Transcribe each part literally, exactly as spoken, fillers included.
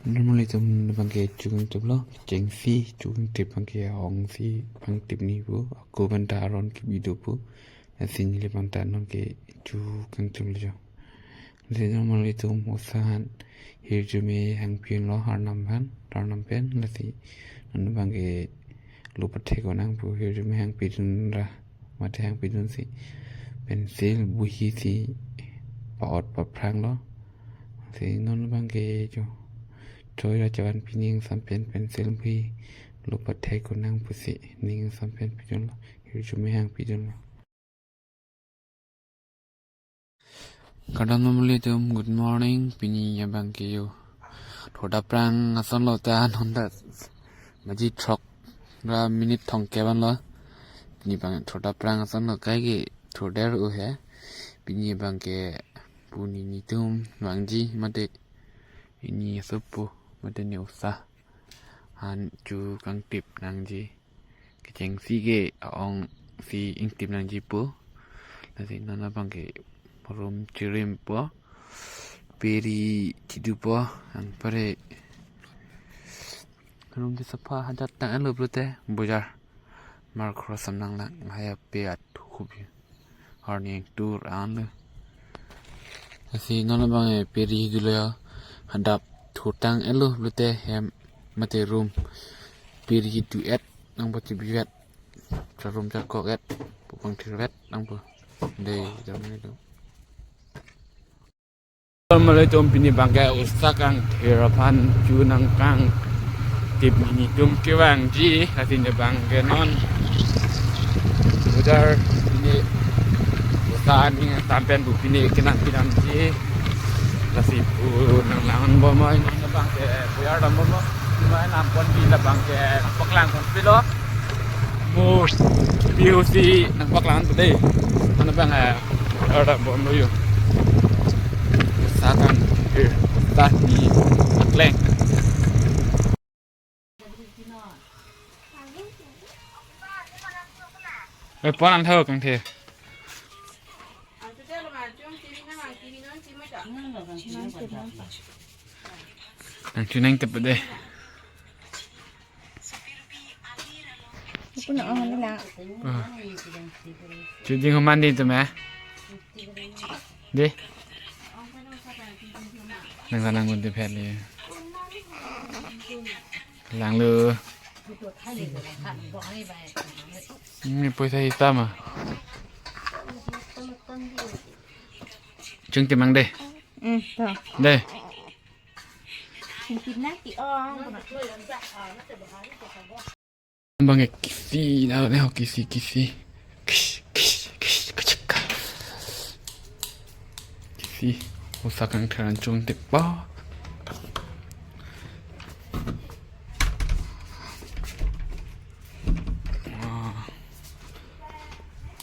Normally itum bangke chukangtiplo, chengsi chukangtip bangke ongsi pangtip ni pu, ako banta aron kebi do pu, lasi neli banta nonke chukangtiplo jo. Lasi normally itum osan hirjume hangpilo arnam pen, arnam pen, lasi non bangke lo pathek onang pu hirjume hangpidun ra, mate hangpidunsi pencil bohi si pa-ot paphranglo. Si non bangke jo choi ra chavan pi ning sampen pencil bohi lo pathek onang pusi ning sampen pidunlo, hirjume hangpidunlo. Kardom, normally itum, good morning. Pini abangke yo thurda prang asonlo ta, non ta baji throk ra minute thomkep anlo. Pini bang thurda prang asonlo, kaike thurder u he. Pini bangke pini nitum vangji mate pini asopo mate ne osa an chukangtip nangji, kechengsi ke aongsi ingtip nangji pu. Lasi non abangke room chirimpo, peri chidupo, anpare room ke sapha hajat tang alo pulote bojar mar cross sam nanglang, haya pe athu khubi. Arni ingtur anlo. Lasi non abangke peri dulo ya, hadap thurtang elo pulote hem mate room peri du-et nangpo, chibi-et, cha room chakok-et, pupang thir-et nangpo. Dei, jam ni do. Normally itum pini bangke osa kangthir aphan chu nangkangtip nitum kevangji, lasi ne bangke non bojar pini osa ning sampen pu pini kenang kenangji, lasi pu nanglang bomoi non bangke bojar dam bomoi, cuma nampon di la bangke paklang kon pilo. Mo P O C nangpaklang pu dei. Ano bang, eh, ada bom lo yo. Satan, eh, satan ni akleng. Eh, pon ang thau kangthir. Nangchu nangtip dei. Aku nak orang ni lah. Ah. Chujing human di tu meh. Dei. Nang kanang kun tip het li. Langlo. Ni poisa hitam ah. Chungtip mang dei. Hmm, to. Dei. Chungtip nangke-ong. Bang ya kisi, na ne ho kisi, kisi. Kis, kis, kis, kachaka. Kisi, osa kangthir an chungtip po. Ah.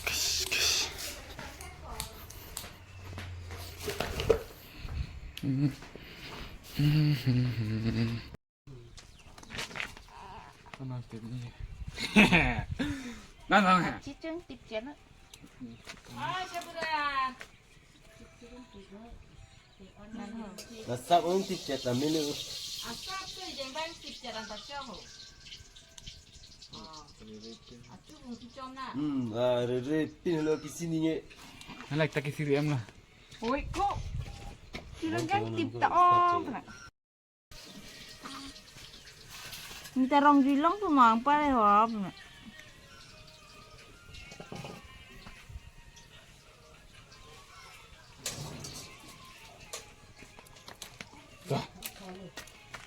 Kis, kis. Nang, nang, nang. Chichung tipchen. Nasap ong tipchet na minu. Asap tu jeng bang tipchet anta chong ho. Achu mung tu chom na. Hmm, ah, re, re, pin lo kisi ninge. Nalek ta kisi riam la. Oi, ko. Sirang kan tip ta ong. Ni ta rong jui long pu mang pare hop.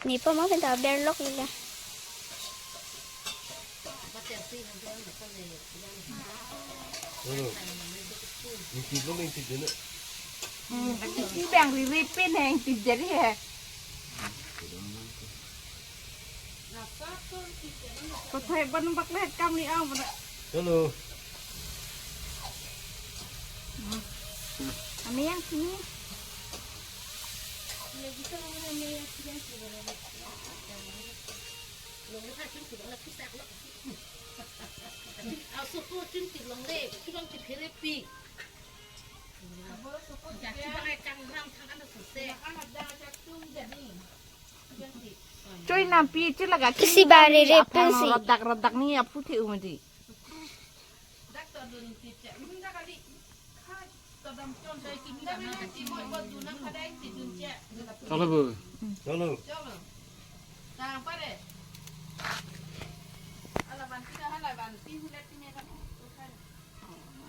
Ni pa mang penta berlok ni ya. Isi bang riri pin heng tip jadi ya. Kothai ban bak let kam ni ang mana. Hello. Ami yang sini. Aso ko chun ti long le, chun ti phere pi. Ya, chun ai kang ram thang ana suse. Ana da chak tum jadi. Choi nampi che laga. Isi bare re aphan pensi. Rodak rodak ni aphu the umadi. Cholo bo. Cholo.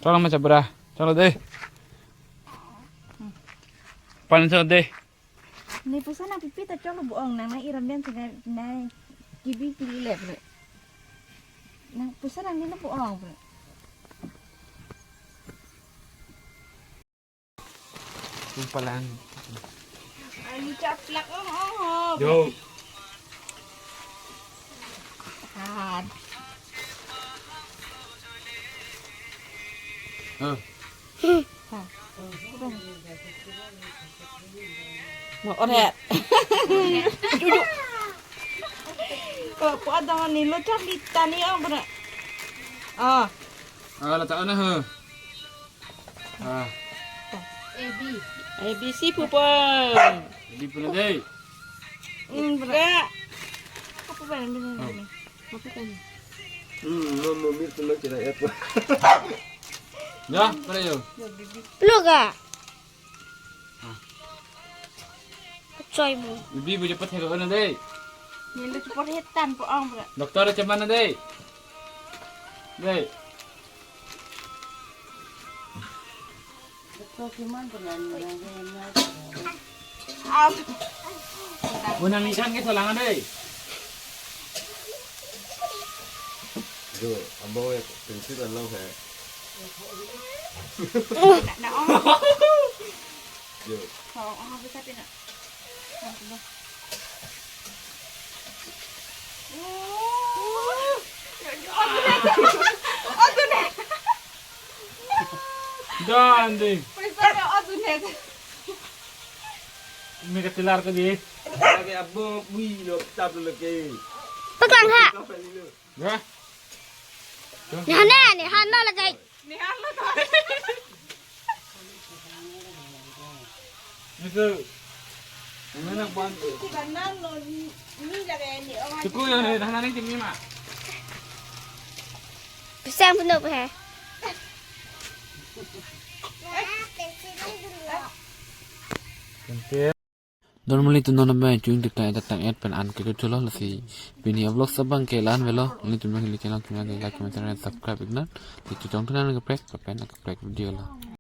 Cholo ma chabra. Cholo de. Pan cholo de. Ne pusa nangpipi ta cholo bo-ong nang nang iram ben sega nang kibi pili lep le. Nang pusa nang ne bo-ong le. Kumpalan. Ani chaplak ong ong ho. Yo. Han. Hah. Mo oret. Juju. Ko po adang ni lo chak di tani ang bra. Ah. Ah, la ta ana ha. Ah. A B. A B C pupon. Jadi pun deh. Hmm, bra. Apa ba ini? Apa kan? Hmm, no, no, mir tu nak kira apa? Ya, pare yo. Lo ga. Choi mo. Bibi bu cepat helo na dei. Nelo cepat hetan po ang bra. Dokter ceman na dei. Dei. Au. Unang ikan ke solangan dei. Jo, ambo ek prinsip alo hai. Na, na, oh. Jo. Oh, oh, bisa pina. Dan ding. Pisa ka atunet. Mega tilar ke di. Lagi abang bui lo tap lo ke. Pegang ha. Apa ini lo? Ya. Ni hana, ni hana lagi. Ni hana to. Itu. Mana ban? Di kanan lo ni, ni lagi ni. Oh, suku yang ni, hana ni tinggi ma. Pisang penuh he. Kente. Normally tu non abang chewing tik tak tak et pen an ke chulo lasi. Pini vlog sabang ke lan velo. Neli tum nang hili channel tum nang like, comment, and subscribe iknan. Di chutong tunan ke prek, kapen ke prek video lo.